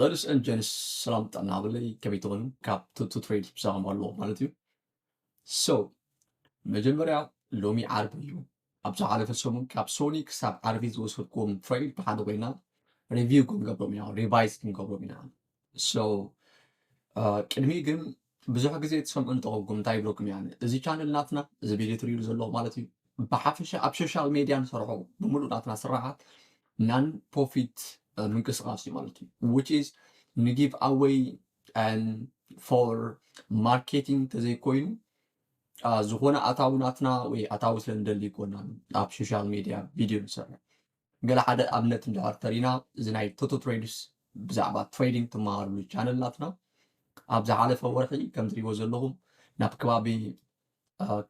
Ladies and gents፣ ሰላም ጥዕና ሃበለይ፣ ከመይ ትኾኑ? ካብ ቱቱ ትሬድ ብዛዕባ ኣለዎ ማለት እዩ። So መጀመርያ፣ ሎሚ ዓርቢ እዩ። ኣብ ዝሓለፈ ሰሙን ካብ ሶኒ ክሳብ ዓርቢ ዝወሰድኩም ትሬድ ብሓደ ኮይና ሪቪው ክንገብሮም ኢና፣ ሪቫይዝ ክንገብሮም ኢና። So ቅድሚ ግን ብዙሕ ግዜ ትሰምዑ እንተኾንኩም እንታይ ይብለኩም እያ? እዚ ቻነል ናትና፣ እዚ ቪድዮ ትሪእሉ ዘለኹም ማለት እዩ፣ ብሓፈሻ ኣብ ሶሻል ሜድያ ንሰርሖ ብምሉእ ናትና ስራሓት ናን ፕሮፊት ምንቅስቃስ እዩ ማለት እዩ። Which is ንጊቭ ኣወይ ፎር ማርኬቲንግ ተዘይኮይኑ ዝኾነ ኣታዊ ናትና ወይ ኣታዊ ስለ ንደሊ ይኮና ኣብ ሶሻል ሜድያ ቪድዮ ንሰርሕ። ገለ ሓደ ኣብነት እንድሕር ተሪና፣ እዚ ናይ ቶቶ ትሬድስ ብዛዕባ ትሬዲንግ ትመሃርሉ ቻነል ናትና ኣብ ዝሓለፈ ወርሒ ከም ትሪእዎ ዘለኹም ናብ ከባቢ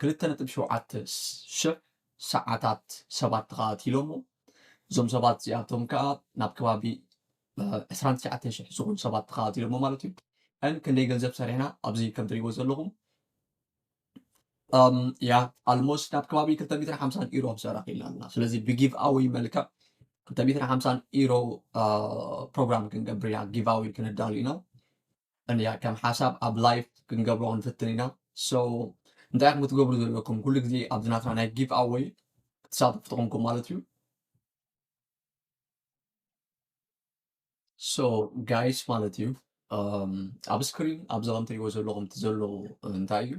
ክልተ ነጥቢ ሸውዓተ ሽሕ ሰዓታት ሰባት ተኸታቲሎሞ። እዞም ሰባት እዚኣቶም ከዓ ናብ ከባቢ ዕስራን ትሽዓተን ሽሕ ዝኾኑ ሰባት ተኸታቲሎሞ ማለት እዩ። እን ክንደይ ገንዘብ ሰሪሕና ኣብዚ ከም ትሪእዎ ዘለኹም ያ ኣልሞስት ናብ ከባቢ ክልተ ሚእትን ሓምሳን ኢሮ ክንሰርሕ ክኢልና ኣለና። ስለዚ ብጊቭ ኣወይ መልክዕ ክልተ ሚእትን ሓምሳን ኢሮ ፕሮግራም ክንገብር ኢና፣ ጊቭ ኣወይ ክነዳሉ ኢና። እንያ ከም ሓሳብ ኣብ ላይፍ ክንገብሮ ክንፍትን ኢና። So እንታይ ኢኹም ክትገብሩ ዘለኩም? ኩሉ ግዜ ኣብዚ ናትና ናይ ጊቭ ኣወይ ክትሳተፉ ተኾንኩም ማለት እዩ። So ጋይስ ማለት እዩ፣ ኣብ ስክሪን ኣብዚ ከም ትሪእዎ ዘለኹም እቲ ዘሎ እንታይ እዩ?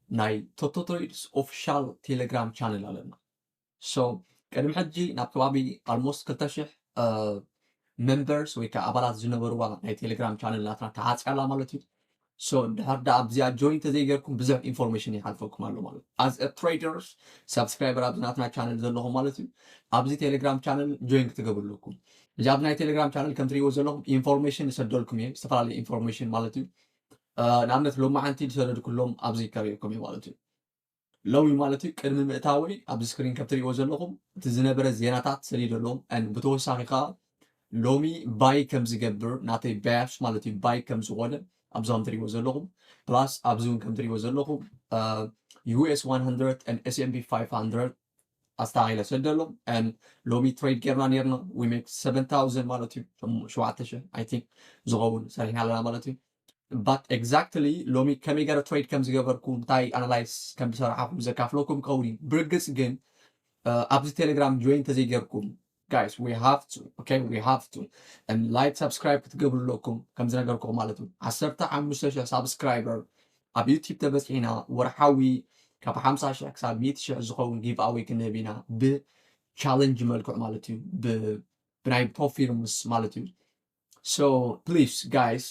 ናይ ቶቶ ትሬድስ ኦፊሻል ቴሌግራም ቻነል ኣለና። So ቅድሚ ሕጂ ናብ ከባቢ ኣልሞስት ክልተ ሽሕ ሜምበርስ ወይ ከዓ ኣባላት ዝነበርዋ ናይ ቴሌግራም ቻነል ናትና ተዓፅያ ኣላ ማለት እዩ። So ድሕር ዳ ኣብዚኣ ጆይን ተዘይገርኩም ብዙሕ ኢንፎርሜሽን ይሓልፈኩም ኣሎ ማለት እዩ። As a traders ሳብስክራይበር ኣብዚ ናትና ቻነል ዘለኹም ማለት እዩ፣ ኣብዚ ቴሌግራም ቻነል ጆይን ክትገብሩ ኣለኩም። እዚ ኣብ ናይ ቴሌግራም ቻነል ከም ትሪእዎ ዘለኹም ኢንፎርሜሽን ይሰደልኩም እየ፣ ዝተፈላለዩ ኢንፎርሜሽን ማለት እዩ። ንኣብነት ሎማዓንቲ ዝሰደድኩሎም ኣብዚ ከርእየኩም እየ ማለት እዩ። ሎሚ ማለት እዩ ቅድሚ ምእታወይ ኣብዚ ስክሪን ከም ትሪእዎ ዘለኹም እቲ ዝነበረ ዜናታት ሰዲደሎም። And ብተወሳኺ ከዓ ሎሚ ባይ ከም ዝገብር ናተይ ባያስ ማለት እዩ ባይ ከም ዝኾነ ኣብዚ ከም ትሪእዎ ዘለኹም፣ ፕላስ ኣብዚ እውን ከም ትሪእዎ ዘለኹም ዩኤስ one hundred and S and P five hundred ኣስተኻኺለ ሰደሎም። And ሎሚ ትሬድ ጌርና ኔርና፣ we make seven thousand ማለት እዩ፣ ሸውዓተ ሽሕ I think ዝኸውን ሰሪሕና ኣለና ማለት እዩ። But exactly ሎሚ ከመይ ገረ ትሬድ ከም ዝገበርኩ፣ እንታይ ኣናላይስ ከም ዝሰራሕኹም ዘካፍለኩም ክኸውን እዩ። ብርግጽ ግን ኣብዚ ቴሌግራም ጆይን ተዘይገርኩም guys we have to, okay, we have to like ሳብስክራይብ ክትገብሩ ኣለኩም። ከም ዝነገርኩም ማለት እዩ፣ ዓሰርተ ሓሙሽተ ሽሕ ሳብስክራይበር ኣብ ዩቲብ ተበፂሕና ወርሓዊ ካብ ሓምሳ ሽሕ ክሳብ ሚእቲ ሽሕ ዝኸውን ጊቭ ኣወይ ክንህብ ኢና ብቻለንጅ መልክዑ ማለት እዩ፣ ብናይ ፕሮፊርምስ ማለት እዩ። So please guys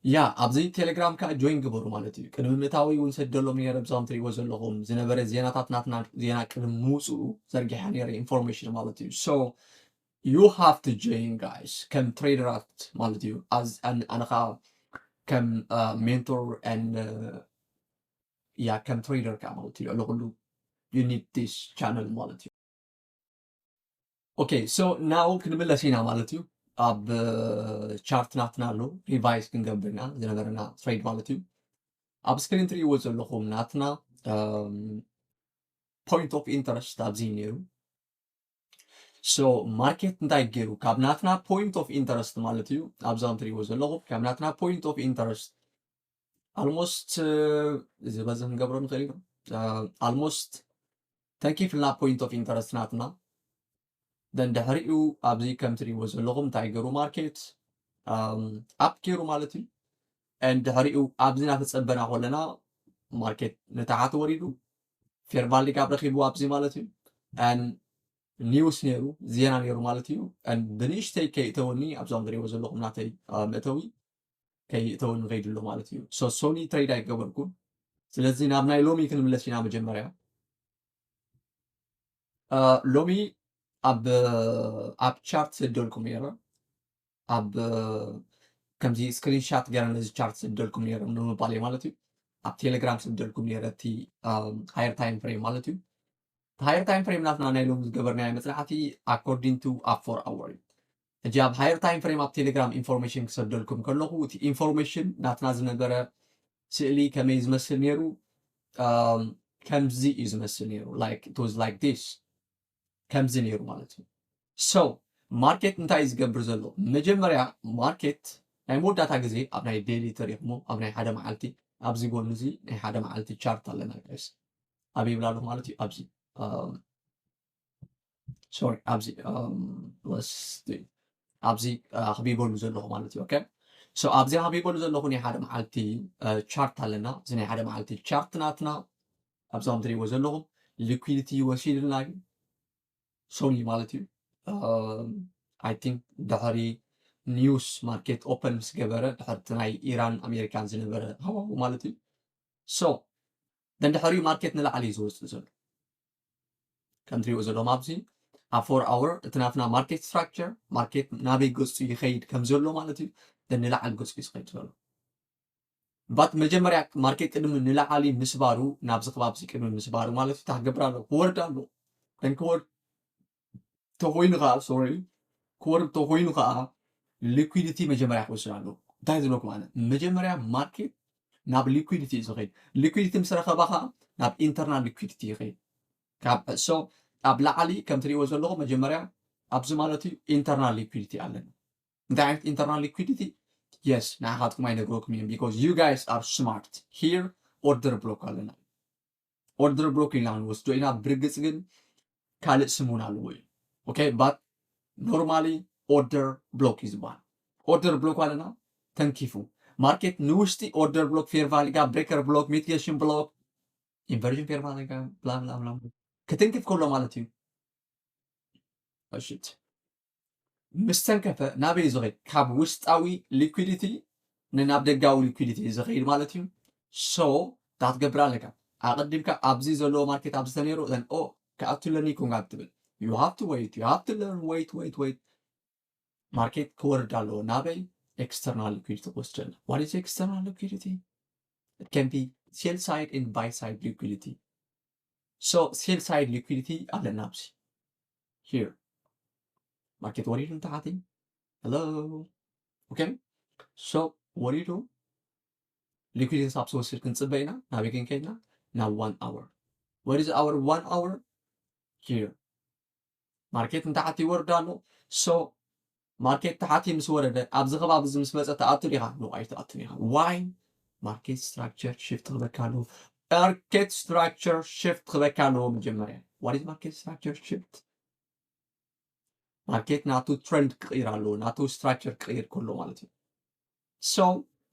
ያ ኣብዚ ቴሌግራም ከዓ ጆይን ግበሩ ማለት እዩ። ቅድሚ ምእታዊ እውን ሰደሎም ነረ ብዛም ትሪእዎ ዘለኹም ዝነበረ ዜናታት ናትና ዜና ቅድሚ ምውፅኡ ዘርጊሐ ነረ ኢንፎርሜሽን ማለት እዩ። So you have to join guys ከም ትሬደራት ማለት እዩ። ኣነ ከዓ ከም ሜንቶር ያ ከም ትሬደር ከዓ ማለት እዩ። ልዕሊ ኩሉ you need this channel ማለት እዩ። Okay so now ክንምለስ ኢና ማለት እዩ። ኣብ ቻርት ናትና ኣሎ ሪቫይዝ ክንገብር ኢና ዝነበረና ትሬድ ማለት እዩ። ኣብ ስክሪን ትሪእዎ ዘለኹም ናትና point of interest ኣብዚ ነይሩ። So ማርኬት እንታይ ገይሩ ካብ ናትና point of interest ማለት እዩ፣ ኣብዛም ትሪእዎ ዘለኹም ካብ ናትና point of interest almost እዚ በዚ ክንገብሮ ንኽእል ኢና። Almost ተንኪፍልና point of interest ናትና then ድሕሪኡ ኣብዚ ከም ትሪእዎ ዘለኹም እንታይ ገይሩ ማርኬት ኣፕ ገይሩ ማለት እዩ። And ድሕሪኡ ኣብዚ ናተፀበና ከለና ማርኬት ንታሕቲ ወሪዱ ፌር ቫሊ ጋፕ ረኪቡ ኣብዚ ማለት እዩ። And ኒውስ ነይሩ ዜና ነይሩ ማለት እዩ። And ብንእሽተይ ከይእተወኒ ኣብዛም ትሪእዎ ዘለኹም ናተይ መእተዊ ከይእተወኒ ከይዱ ኣሎ ማለት እዩ። So ሶኒ ትሬድ ኣይገበርኩን። ስለዚ ናብ ናይ ሎሚ ክንምለስ ኢና። መጀመርያ ሎሚ ኣብ ኣብ ቻርት ሰደልኩም ነይረ ኣብ ከምዚ ስክሪንሻት ገይረ ነዚ ቻርት ሰደልኩም ነይረ ንምባል ማለት እዩ። ኣብ ቴሌግራም ሰደልኩም ነይረ እቲ higher time frame ማለት እዩ። Higher time frame ናትና ናይ ሎሚ ዝገበርናዮ መፅናዕቲ according to ኣብ four hour እዩ። ሕጂ ኣብ higher time frame ኣብ ቴሌግራም ኢንፎርሜሽን ክሰደልኩም ከለኹ እቲ ኢንፎርሜሽን ናትና ዝነበረ ስእሊ ከመይ ዝመስል ነይሩ? ከምዚ እዩ ዝመስል ነይሩ። Like it was like this ከምዚ ነይሩ ማለት እዩ። So market እንታይ እዩ ዝገብር ዘሎ? መጀመርያ ማርኬት ናይ መወዳእታ ግዜ ኣብ ናይ ዴሊ ተሪኽሞ ኣብ ናይ ሓደ መዓልቲ ኣብዚ ጎኒ እዚ ናይ ሓደ መዓልቲ ቻርት ኣለና ጋይስ። ኣበይ ይብላ ኣለኹ ማለት እዩ? ኣብዚ ሶሪ ኣብዚ ኣብዚ ኣኽቢበሉ ዘለኹ ማለት እዩ። ኦኬ ሶ ኣብዚ ኣኽቢበሉ ዘለኹ ናይ ሓደ መዓልቲ ቻርት ኣለና። እዚ ናይ ሓደ መዓልቲ ቻርት ናትና ኣብዚ ከም ትሪእዎ ዘለኹም ሊኩዊዲቲ ወሲድልና እዩ ሶሊ ማለት እዩ። I think ድሕሪ ኒውስ ማርኬት ኦፐን ምስ ገበረ ድሕርቲ ናይ ኢራን ኣሜሪካን ዝነበረ ሃዋሁ ማለት እዩ። ሶ ደንድሕሪኡ ማርኬት ንላዕሊ እዩ ዝወፅእ ዘሎ ከም ትሪእዎ ዘለኹም ኣብዚ ኣብ ፎር ኣወር እቲ ናትና ማርኬት ስትራክቸር ማርኬት ናበይ ገፁ ይኸይድ ከም ዘሎ ማለት እዩ። ንላዕሊ ገፁ እዩ ዝኸይድ ዘሎ ባት መጀመርያ ማርኬት ቅድሚ ንላዕሊ ምስባሩ ናብዚ ከባቢ ቅድሚ ምስባሩ ማለት እዩ ታክገብር ኣሎ ክወርድ ኣሎ ክወርድ ተኮይኑ ከዓ ሶሪ ክወርድ ተኮይኑ ከዓ ሊኩዊዲቲ መጀመርያ ክወስድ ኣለዎ። እንታይ ዝብለኩም ኣነ መጀመርያ ማርኬት ናብ ሊኩዊዲቲ እዩ ዝኸይድ። ሊኩዊዲቲ ምስ ረኸባ ከዓ ናብ ኢንተርናል ሊኩዊዲቲ ይኸይድ። ካብ so ኣብ ላዕሊ ከም ትሪእዎ ዘለኹም መጀመርያ ኣብዚ ማለት እዩ ኢንተርናል ሊኩዊዲቲ ኣለና። እንታይ ዓይነት ኢንተርናል ሊኩዊዲቲ? የስ ንዓኻትኩም ኣይነግረኩም እዮም because you guys are smart። Here ኦርደር ብሎክ ኣለና። ኦርደር ብሎክ ኢልና ክንወስዶ ኢና። ብርግፅ ግን ካልእ ስም እውን ኣለዎ እዩ። Okay but normally ኦርደር ብሎክ እዩ ዝበሃል። ኦርደር ብሎክ ኣለና ተንኪፉ ማርኬት ንውሽጢ ኦርደር ብሎክ ፌር ቫሊ ጋፕ ብሬከር ብሎክ ሚቲጌሽን ብሎክ ኢንቨርዥን ፌር ቫሊ ጋፕ ብላ ብላ ብላ ክትንክፍ ከሎ ማለት እዩ። እሺ ምስ ተንከፈ ናበይ እዩ ዝኸይድ? ካብ ውሽጣዊ ሊኩዊዲቲ ንናብ ደጋዊ ሊኩዊዲቲ እዩ ዝኸይድ ማለት እዩ። So እንታይ ክትገብር ኣለካ? ኣቐዲምካ ኣብዚ ዘለዎ ማርኬት ኣብዚ ተነይሩ then ኦ ክኣቱ ኣለኒ ኮንካ ትብል you have to wait you have to learn wait wait wait ማርኬት ክወርድ ኣለዎ ናበይ? External liquidity ክወስደልና። What is external liquidity? It can be sell side and buy side liquidity. So sell side liquidity ኣለና ኣብዚ here ማርኬት ወሪዱ ንታሕቲ hello okay so ወሪዱ ሊኩዊዲቲ ሳብ ዝወስድ ክንፅበ ኢና። ናበይ ክንከይድና ናብ one hour what is our one hour? Here ማርኬት ንታሕቲ ይወርድ ኣሎ። So ማርኬት ታሕቲ ምስ ወረደ ኣብዚ ከባቢ እዚ ምስ መፀ ትኣቱ ዲኻ? No ኣይትኣቱን ኢኻ። Why? ማርኬት ስትራክቸር ሽፍት ክበካ ኣለዎ። ማርኬት ስትራክቸር ሽፍት ክበካ ኣለዎ መጀመርያ። What is market structure shift? ማርኬት ናቱ ትረንድ ክቕይር ኣለዎ ናቱ ስትራክቸር ክቕይር ከሎ ማለት እዩ። So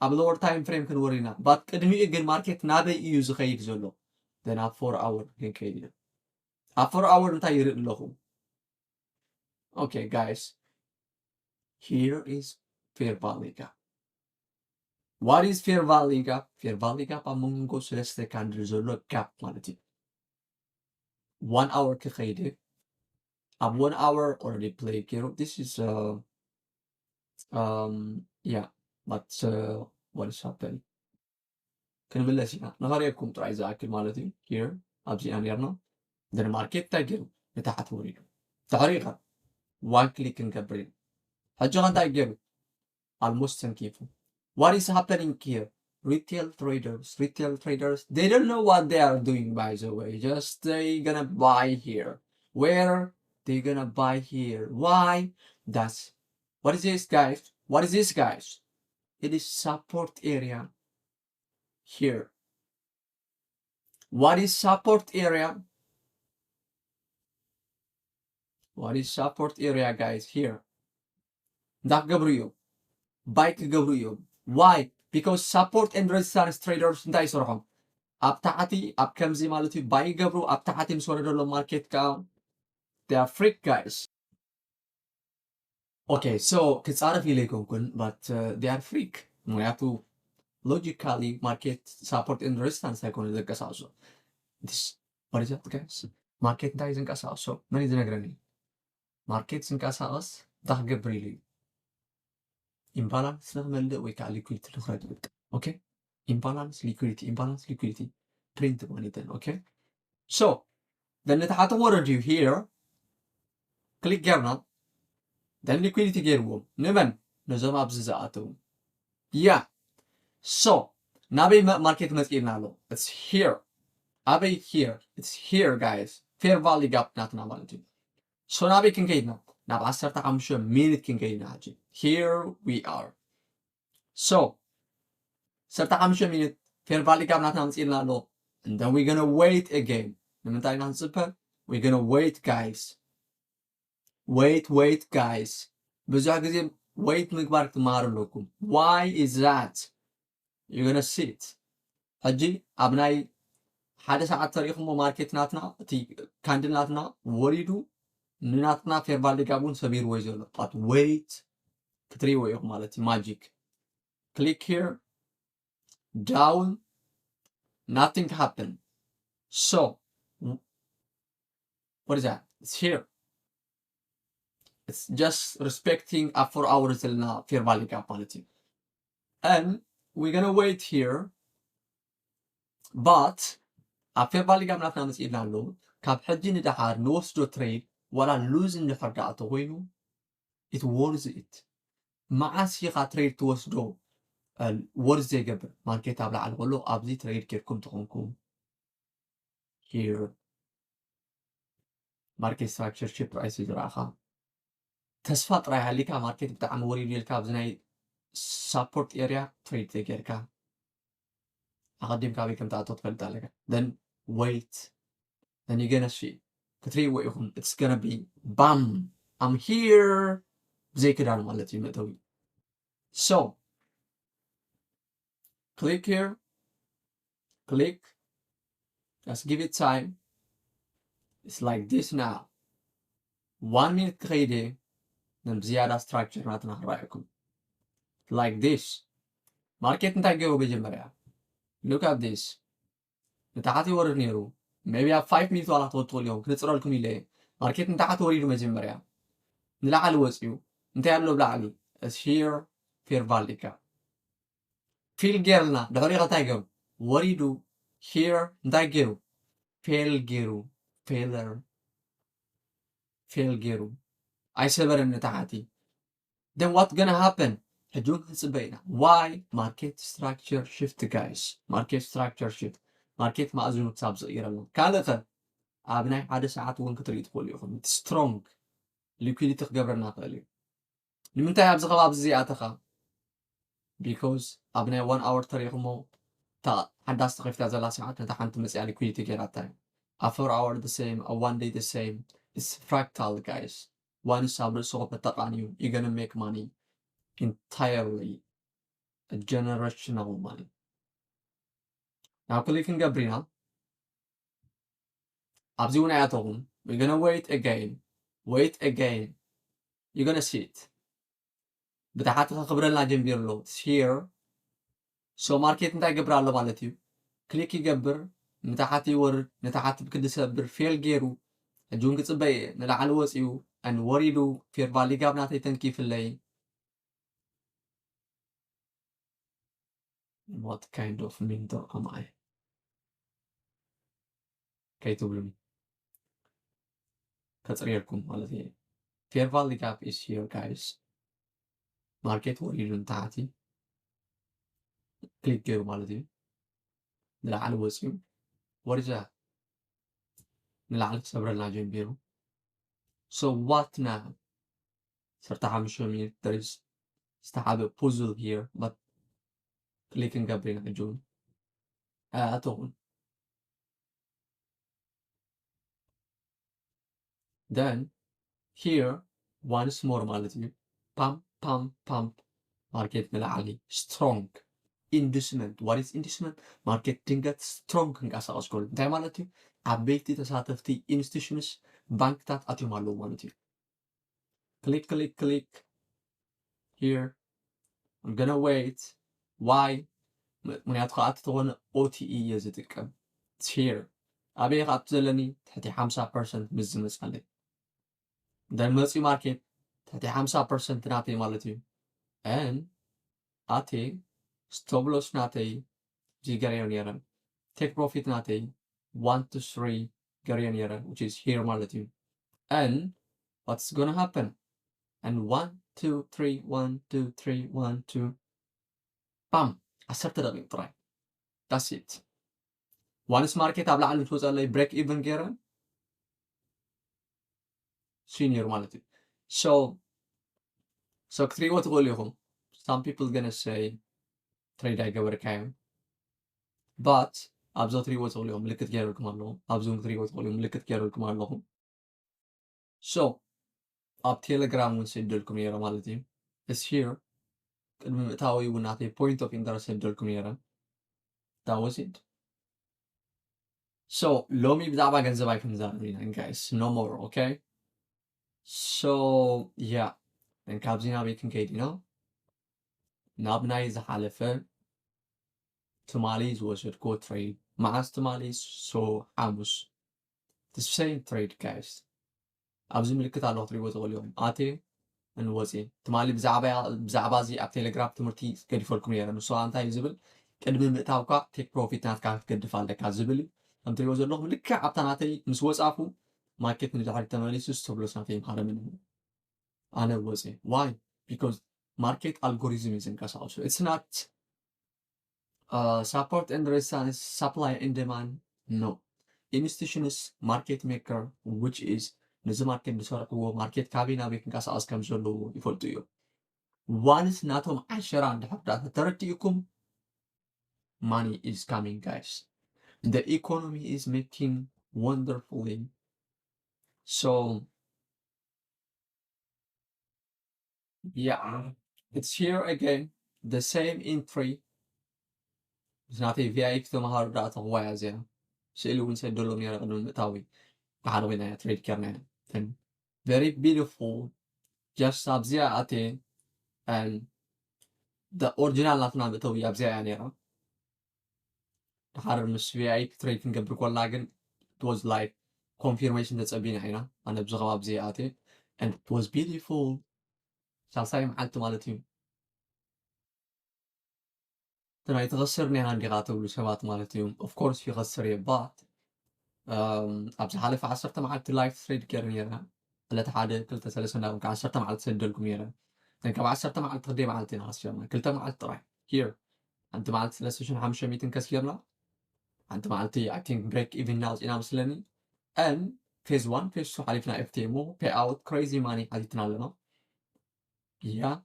ኣብ lower time frame ክንወርድ ኢና but ቅድሚኡ ግን ማርኬት ናበይ እዩ ዝኸይድ ዘሎ? Then ኣብ four hour ክንከይድ ኢና። ኣብ four hour እንታይ ይርኢ ኣለኹ? Okay guys here is fair value gap. What is fair value gap? Fair value gap ኣብ መንጎ ሰለስተ ካንድል ዘሎ ጋፕ ማለት እዩ። One hour ክኸይድ ኣብ one hour already play ገይሩ this is uh, um, yeah but uh, what is happening ክንምለስ ኢና። ንኸርእየኩም ጥራይ ዝኣክል ማለት እዩ። Here ኣብዚኣ ነርና then ማርኬት እንታይ ገይሩ ንታሕቲ ወሪዱ ድሕሪኡ ከ one click ክንገብር ኢና። ሕጂ ከ እንታይ ገይሩ almost ተንኪፉ። What is happening here? Retail traders, retail traders, they don't know what they are doing by the way. Just they gonna buy here. Where they gonna buy here? Why? That's what is this guys? What is this guys? It is support area here. What is support area? What is support area guys? Here. እንታይ ክገብሩ እዮም? Buy ክገብሩ እዮም። Why? Because support and resistance traders እንታይ ይሰርሖም? ኣብ ታሕቲ ኣብ ከምዚ ማለት እዩ buy ይገብሩ ኣብ ታሕቲ ምስ ወረደሎም ማርኬት ከዓ they are freak guys. Okay so ክፃረፍ ኢለ ኣይኮንኩን but uh, they are freak ምክንያቱ logically ማርኬት support and resistance ኣይኮነ ዘንቀሳቅሶ። What is that guys? ማርኬት እንታይ ዝንቀሳቅሶ መን እዩ ዝነግረኒ? ማርኬት ዝንቀሳቀስ እንታይ ክገብር ኢሉ እዩ? ኢምባላንስ ንክመልእ ወይ ከዓ ሊኩዊዲቲ ንክረድእ። Okay ኢምባላንስ ሊኩዊዲቲ ኢምባላንስ ሊኩዊዲቲ ፕሪንት ማኒተን። Okay so then ንታሕቲ ክወረድ እዩ። Here ክሊክ ጌርና then ሊኩዊዲቲ ገይርዎም ንመን? ነዞም ኣብዚ ዝኣተዉ። Yeah so ናበይ ማርኬት መፂእልና ኣሎ? It's here ኣበይ? Here it's here guys fair value gap ናትና ማለት እዩ። So ናበይ ክንከይድና? ናብ ዓሰርተ ሓሙሽተ ሚኒት ክንከይድ ኢና ሕጂ። Here we are. So ዓሰርተ ሓሙሽተ ሚኒት fair value gap ናትና መፂእልና ኣሎ። And then we're gonna wait again. ንምንታይ ኢና ንፅበ? We're gonna wait, guys. Wait, wait, guys. ብዙሕ ግዜ wait ምግባር ክትመሃሩ ኣለኩም። Why is that? You're gonna see it. ሕጂ ኣብ ናይ ሓደ ሰዓት ተሪእኹሞ ማርኬት ናትና፣ እቲ ካንድል ናትና ወሪዱ ንናትና fair value gap እውን ሰቢርዎ እዩ ዘሎ። But wait ክትሪእዎ ኢኹም ማለት እዩ። Magic. Click here. Down. Nothing happened. So what is that? It's here. It's just respecting ኣብ four hours ዘለና fair value gap ማለት እዩ። And we're gonna wait here. But ኣብ fair value gap ናትና መፂእልና ኣሎ። ካብ ሕጂ ንደሓር ንወስዶ trade ዋላ lose እንድሕር ደኣ ተኮይኑ it worth it። መዓስ ኢኻ trade ትወስዶ worth ዘይገብር? ማርኬት ኣብ ላዕሊ ከሎ ኣብዚ trade ጌርኩም ተኾንኩም here market structure shift price ዝረኣኻ ተስፋ ጥራይ ሃሊካ ማርኬት ብጣዕሚ ወሪዱ ኢልካ ኣብዚ ናይ support area trade ዘይጌርካ ኣቐዲምካ ኣበይ ከም ትኣቶ ትፈልጥ ኣለካ። Then wait. Then you're gonna see. ክትሪእዎ ኢኹም። It's gonna be bam. I'm here. ብዘይ ክዳን ማለት እዩ መእተዊ። So click here. Click. Just give it time. It's like this now. One minute ክኸይድ እየ። ነዚ ዝያዳ structure ናትና ክረኣየኩም። Like this. ማርኬት እንታይ ገይሩ መጀመርያ? Look at this. ንታሕቲ ይወርድ ነይሩ። Maybe ኣብ five minutes ዋላ ክትወጡ ትኽእሉ ኢኹም። ክንፅረልኩም ኢለ እየ። ማርኬት ንታሕቲ ወሪዱ መጀመርያ። ንላዕሊ ወፂኡ። እንታይ ኣሎ ብላዕሊ? It's here fair value gap. Fill ጌርና። ድሕሪኡ እንታይ ገይሩ? ወሪዱ። Here እንታይ ገይሩ? Fail ገይሩ። Failure. Fail ገይሩ። ኣይሰበረን ንታሕቲ። Then what gonna happen? ሕጂ እውን ክንፅበ ኢና። Why? Market structure shift, guys. Market structure shift. ማርኬት ማእዝኑ ክሳብ ዝቕይረልና። ካልእ ከ ኣብ ናይ ሓደ ሰዓት እውን ክትርኢ ትኽእሉ ኢኹም። It's strong. Liquidity ክገብረና ይኽእል እዩ። ንምንታይ ኣብዚ ከባቢ እዚ ኣተኻ? Because ኣብ ናይ one hour ተሪእኹሞ እታ ሓዳስ ተኸፊታ ዘላ ሰዓት ነታ ሓንቲ መፅያ liquidity ገይራታ እዩ። ኣብ four hour the same, ኣብ one day the same. It's fractal, guys. Once ኣብ ርእስኹም ተተቓንዩ you gonna make money entirely. Generational money. Now click ክንገብር ኢና። ኣብዚ እውን ኣይኣተኹም። We're gonna wait again. Wait again. You're gonna see it. ብታሕቲ ከክብረልና ጀሚሩ ኣሎ። It's here. So ማርኬት እንታይ ይገብር ኣሎ ማለት እዩ? ክሊክ ይገብር፣ ንታሕቲ ይወርድ፣ ንታሕቲ ብክዲ ሰብር፣ ፌል ገይሩ። ሕጂ እውን ክፅበ እየ። ንላዕሊ ወፂኡ፣ and ወሪዱ፣ fair value gap ናተይ ተንኪፍለይ። What kind of mentor am I? ከይትብሉኒ። ከፅርየልኩም ማለት እየ። Fair value gap is here, guys. ማርኬት ወሪዱ ንታሕቲ ክሊክ ገይሩ ማለት እዩ። ንላዕሊ ወፂኡ ወሪዛ ንላዕሊ ክሰብረልና ጀሚሩ። So what now? ዓሰርተ ሓሙሽተ ሚኒት there is ዝተሓበ puzzle here, but ክሊክ ክንገብር ኢና ሕጂ እውን። ኣያእተኹን። Then here once more ማለት እዩ። ፓም ፓም ፓም ማርኬት ንላዕሊ strong inducement. What is inducement? ማርኬት ድንገት strong ክንቀሳቀስ ከሎ እንታይ ማለት እዩ? ዓበይቲ ተሳተፍቲ institutions ባንክታት ኣትዮም ኣለዉ ማለት እዩ። Click click click here. I'm gonna wait. Why? ምክንያቱ ክኣቱ ተኾነ ኦቲኢ እየ ዝጥቀም። It's here. ኣበይ ክኣቱ ዘለኒ? ትሕቲ ሓምሳ ፐርሰንት ምስ ዝመፃለይ። Then መፂኡ ማርኬት ትሕቲ ሓምሳ ፐርሰንት ናተይ ማለት እዩ። And ኣቴ stop loss ናተይ እዚ ገረዮ ነይረ። Take profit ናተይ one to three ገረዮ ነይረ, which is here ማለት እዩ። And what's gonna happen? And one two three, one two three, one two, bam. ዓሰርተ ደቂቕ ጥራይ። That's it. Once ማርኬት ኣብ ላዕሊ ትወፀለይ break even ገይረ ሲ ነይሩ ማለት እዩ። So so ክትሪእዎ ትኽእሉ ኢኹም። Some people gonna say trade ኣይገበርካዮም፣ but ኣብዚ ክትሪእዎ ትኽእሉ ኢኹም። ምልክት ገይረልኩም ኣለኹ። ኣብዚ እውን ክትሪእዎ ትኽእሉ ኢኹም። ምልክት ገይረልኩም ኣለኹ። So ኣብ ቴሌግራም እውን ሰደልኩም ነይረ ማለት እዩ። It's here። ቅድሚ ምእታዊ እውን ናተይ point of interest ሰደልኩም ነይረ። That was it። So ሎሚ ብዛዕባ ገንዘብ ኣይክንዛረብ ኢና guys, no more, okay? So yeah፣ ካብዚ ናበይ ክንከይድ ኢና? ናብ ናይ ዝሓለፈ ትማሊ ዝወሰድክዎ trade። መዓስ ትማሊ? So ሓሙስ። The same trade guys። ኣብዚ ምልክት ኣሎ ክትሪእዎ ትኽእሉ ኢኹም። ኣትየ and ወፅየ። ትማሊ ብዛዕባ ብዛዕባ እዚ ኣብ ቴሌግራም ትምህርቲ ገዲፈልኩም ነይረ። ንሱ ከዓ እንታይ እዩ ዝብል? ቅድሚ ምእታውካ take profit ናትካ ክትገድፍ ኣለካ ዝብል እዩ። ከም ትሪእዎ ዘለኹም ልክዕ ኣብታ ናተይ ምስ ወፃእኩ ማርኬት ንድሕሪት ተመሊሱ stop loss ናተይ ይምሃረምን እዩ። ኣነ ወፅየ። Why? Because ማርኬት ኣልጎሪዝም እዩ ዝንቀሳቐሱ። It's not uh, support and resistance, supply and demand? No. Institutions, market maker, which is ነዚ ማርኬት ዝሰርሕዎ ማርኬት ካበይ ናበይ ክንቀሳቐስ ከም ዘለዎ ይፈልጡ እዮም። Once ናቶም ዓሸራ እንድሕር ደኣ ተረዲእኩም፣ money is coming, guys. The economy is making wonderfully. So yeah, it's here again. The same entry። ምስ ናተይ V I P ተምሃሩ ደኣ ተኽዋያ እዚኣ። ስእሊ እውን ሰደሎም ነይረ ቅድሚ ምእታዊ። ብሓደ ኮይና እያ ትሬድ ኬርና እያ። Very beautiful። Just ኣብዚኣ ኣትየ and the original ናትና መእተዊ ኣብዚኣ እያ ነይራ። ድሓር ምስ V I P trade ክንገብር ኮላ ግን it was like confirmation ተጸቢና ኢና። ኣነ ኣብዚ ከባቢ እዚ ኣትየ and it was beautiful። ሳልሳይ መዓልቲ ማለት እዩ። እቲ ናይ ትኸስር ኔኻ እንዲኻ ትብሉ ሰባት ማለት እዩ። Of course ይኸስር እየ፣ but um, ኣብ ዝሓለፈ ዓሰርተ መዓልቲ live trade ገይረ ነይረ። ዕለት ሓደ ክልተ ሰለስተ እንዳበልኩ ዓሰርተ መዓልቲ ሰደልኩም ነይረ። እተን ካብ ዓሰርተ መዓልቲ ክንደይ መዓልቲ ኢና ከሲርና? ክልተ መዓልቲ ጥራይ። Here ሓንቲ መዓልቲ ሰለስተ ሽሕን ሓሙሽተ ሚእትን ከሲርና። ሓንቲ መዓልቲ I think break even እናውፅእና መስለኒ። And phase one phase two ሓሊፍና F T M ኡ pay out crazy money ሓቲትና ኣለና። Yeah.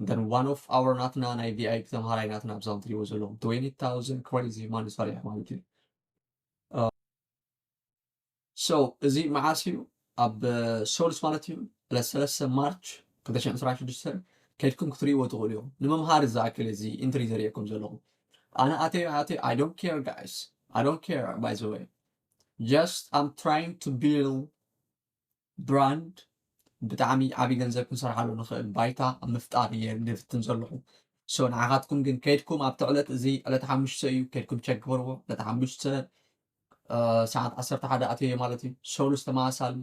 Then one of our ናትና ናይ V I P ተምሃራይ ናትና ኣብዛም ትሪእዎ ዘለኹም twenty thousand crazy money ሰሪሑ ማለት እዩ። So እዚ መዓስ እዩ? ኣብ ሰሉስ ማለት እዩ፣ ዕለት ሰለስተ ማርች ክልተ ሽሕን ዕስራን ሽዱሽተን ከይድኩም ክትሪእዎ ትኽእሉ እዮም። ንምምሃር ዝኣክል እዚ ኢንትሪ ዘርእየኩም ዘለኹ። ኣነ ኣተዩ ኣተዩ I don't care guys, I don't care by the way, just I'm trying to build brand። ብጣዕሚ ዓብዪ ገንዘብ ክንሰርሓሉ ንኽእል ባይታ ኣብ ምፍጣር እየ ዝፍትን ዘለኹ። So ንዓኻትኩም ግን ከይድኩም ኣብቲ ዕለት እዚ ዕለት ሓሙሽተ እዩ፣ ከይድኩም ቸክ ግበርዎ። ዕለት ሓሙሽተ ሰዓት ዓሰርተ ሓደ ኣትየ ማለት እዩ። ሰሉስ ተመሳሳሊ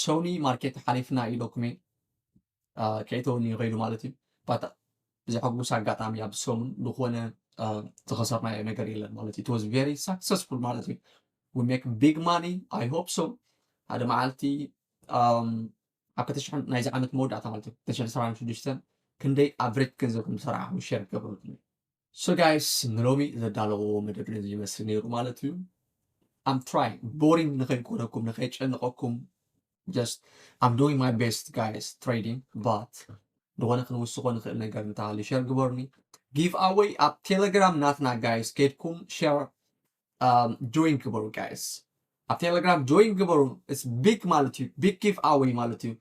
ሶኒ ማርኬት ሓሊፍና ኢለኩም እየ። ከይተወኒ ይኸይዱ ማለት እዩ። ባታ ብዘሐጉስ ኣጋጣሚ ኣብ ሰሙን ዝኾነ ዝኸሰርናዮ ነገር የለን ማለት እዩ። It was very successful ማለት እዩ። We make big money, I hope so። ሓደ መዓልቲ ኣብ ክልተ ሽሕን ናይዚ ዓመት መወዳእታ ማለት እዩ ክልተ ሽሕን ዕስራን ሽዱሽተን ክንደይ ኣቨሬጅ ገንዘብ ከም ዝሰራሕኹም ሸር ክገብረልኩም። So guys ንሎሚ ዘዳለዎ መደብ ነዚ ይመስል ነይሩ ማለት እዩ። I'm trying boring ንኸይኮነኩም ንኸይጨንቐኩም just I'm doing my best guys trading but ዝኾነ ክንውስኾ ንኽእል ነገር እንተሃልዩ ሸር ግበሩኒ። Giveaway ኣብ ቴሌግራም ናትና guys ከይድኩም ሸር join ግበሩ guys። ኣብ ቴሌግራም join ግበሩ። It's big ማለት እዩ፣ big giveaway ማለት እዩ።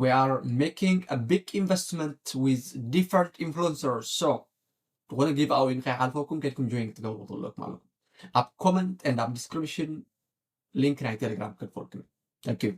We are making a big investment with different influencers so ዝኾነ giveaway ንኸይሓልፈኩም ከይድኩም join ክትገብሩ ትኽእሉ ማለት እዩ። ኣብ comment and ኣብ description link ናይ ቴሌግራም ከድፈልኩም። Thank you።